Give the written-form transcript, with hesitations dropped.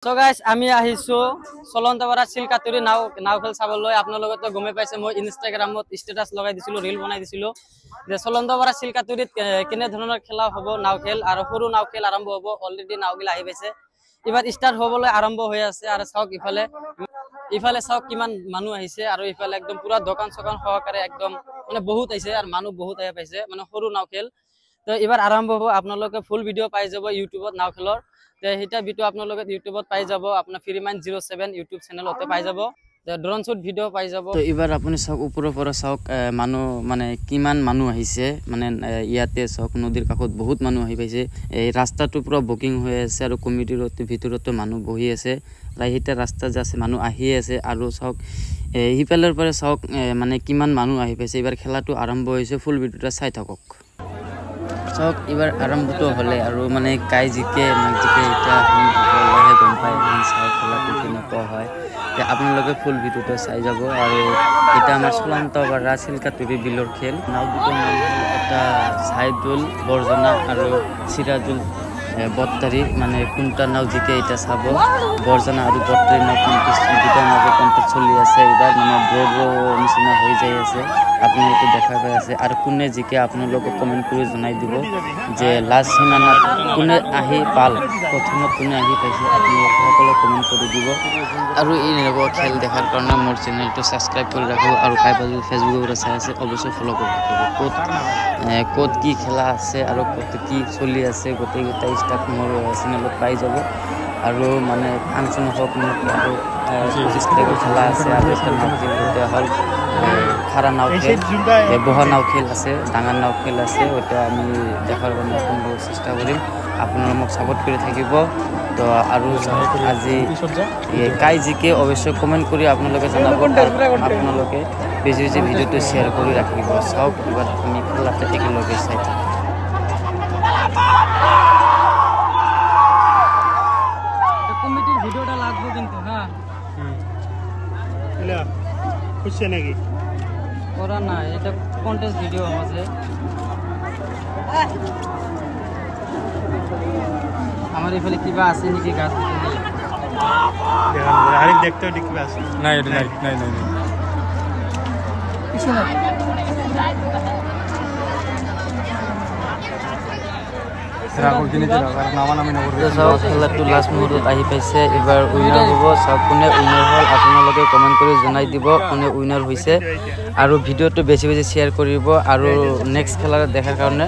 So guys, আমি আহিছো চলন্তপাৰা চিলকাতুৰি নাও নাও খেল চাবলৈ। আপোনালোকে তো গমেই পাইছে, মই ইনষ্টাগ্ৰামত ষ্টেটাছ লগাই দিছিলো, ৰিল বনাই দিছিলো যে চলন্তপাৰা চিলকাতুৰিত কেনে ধৰণৰ খেলা হ'ব, নাও খেল আৰু সৰু নাও খেল আৰম্ভ হ'ব। অলৰেডি নাওগিলা আহি পাইছে, এইবাৰ ষ্টাৰ্ট হ'বলৈ আৰম্ভ হৈ আছে। আৰু চাওক ইফালে ইফালে চাওক কিমান মানুহ আহিছে। আৰু ইফালে একদম পুৰা দোকান চোকান সহকাৰে একদম মানে বহুত আহিছে আৰু মানুহ বহুত আহি পাইছে। মানে সৰু নাও খেল তো এইবাৰ আৰম্ভ হ'ব। আপোনালোকে ফুল ভিডিঅ' পাই যাব ইউটিউবত নাও খেলৰ। সেইটা ভিডিঅ' আপোনালোকে ইউটিউবত পাই যাব, আপোনাৰ ফ্ৰী মাইণ্ড 07 ইউটিউব চেনেলতে পাই যাব, ড্ৰোন শ্বুট ভিডিঅ' পাই যাব। তো এইবাৰ আপুনি চাওক, ওপৰৰ পৰা চাওক, মানুহ মানে কিমান মানুহ আহিছে। মানে ইয়াতে চাওক নদীৰ কাষত বহুত মানুহ আহি পাইছে। এই ৰাস্তাটো পুৰা বুকিং হৈ আছে আৰু কমিটিৰ ভিতৰতো মানুহ বহি আছে। সেইটা ৰাস্তা যে আছে মানুহ আহিয়ে আছে। আৰু চাওক সিফালৰ পৰা চাওক মানে কিমান মানুহ আহি পাইছে। এইবাৰ খেলাটো আৰম্ভ হৈছে, ফুল ভিডিঅ'টা চাই থাকক। চাওক এইবাৰ আৰম্ভটো হ'লে আৰু মানে কাই জিকে নাজিকে এতিয়া গম পায়। চাওক খেলাটো কেনেকুৱা হয়, আপোনালোকে ফুল ভিডিঅ'টো চাই যাব। আৰু এতিয়া আমাৰ চলন্তপাৰা চিলকাতুৰি বিলৰ খেল। নাও দুটা নাম হ'ল এটা চাইদুল বৰজনা আৰু চিৰাজুল বৰতাৰী। মানে কোনটা নাও জিকে এতিয়া চাব। বৰজনা আৰু বৰতাৰী নাও কম্পিটিশ্যন, দুটা নাওৰ কম্পিটিশ্যন চলি আছে। এইবাৰ মানে ড্ৰ নিচিনা হৈ যাই আছে, আপোনালোকে দেখা পাই আছে। আৰু কোনে জিকে আপোনালোকে কমেণ্ট কৰি জনাই দিব যে লাষ্ট সীমানাত কোনে আহি পাল, প্ৰথমত কোনে আহি পাইছে, আপোনালোকে সকলোৱে কমেণ্ট কৰি দিব। আৰু এই এনেকুৱা খেল দেখাৰ কাৰণে মোৰ চেনেলটো ছাবস্ক্ৰাইব কৰি ৰাখিব। আৰু কাইবা যদি ফেচবুকৰ পৰা চাই আছে অৱশ্যে ফ'ল' কৰি ৰাখিব। ক'ত ক'ত কি খেলা আছে আৰু ক'ত কি চলি আছে গোটেইকেইটা ষ্টাফ মোৰ চেনেলত পাই যাব। আৰু মানে ফাংচন হওক আৰু 25 তাৰিখৰ খেলা আছে। আৰু এটা নাও খেল এতিয়া হ'ল খাৰা নাও খেল, বহা নাও খেল আছে, ডাঙৰ নাও খেল আছে। ওটা আমি দেখাৰ কাৰণে আপোনালোকক চেষ্টা কৰিম। আপোনালোকে মোক ছাপোৰ্ট কৰি থাকিব। তো আৰু আজি কাই জিকে অৱশ্যে কমেণ্ট কৰি আপোনালোকে জনাব। আপোনালোকে বেছি বেছি ভিডিঅ'টো শ্বেয়াৰ কৰি ৰাখিব। চাওক এইবাৰ আমি খেলাতে একেলগে চাই থাকোঁ। কমিটিৰ ভিডিঅ'টা লাগব কিন্তু। হ্যাঁ, খুঁজছে নাকি? করা নাই, এটা কন্টেস্ট ভিডিও আছে। আমার এখানে কিবা আছে নাকি গাছ? আরে দেখতে কিবা আছে? নাই নাই নাই নাই কিছু নাই। খেলাটো লাষ্ট মুহূৰ্তত আহি পাইছে। এইবাৰ উইনাৰ হ'ব। চাওক কোনে উইনাৰ হ'ল, আপোনালোকে কমেণ্ট কৰি জনাই দিব কোনে উইনাৰ হৈছে। আৰু ভিডিঅ'টো বেছি বেছি শ্বেয়াৰ কৰিব আৰু নেক্সট খেলা দেখাৰ কাৰণে।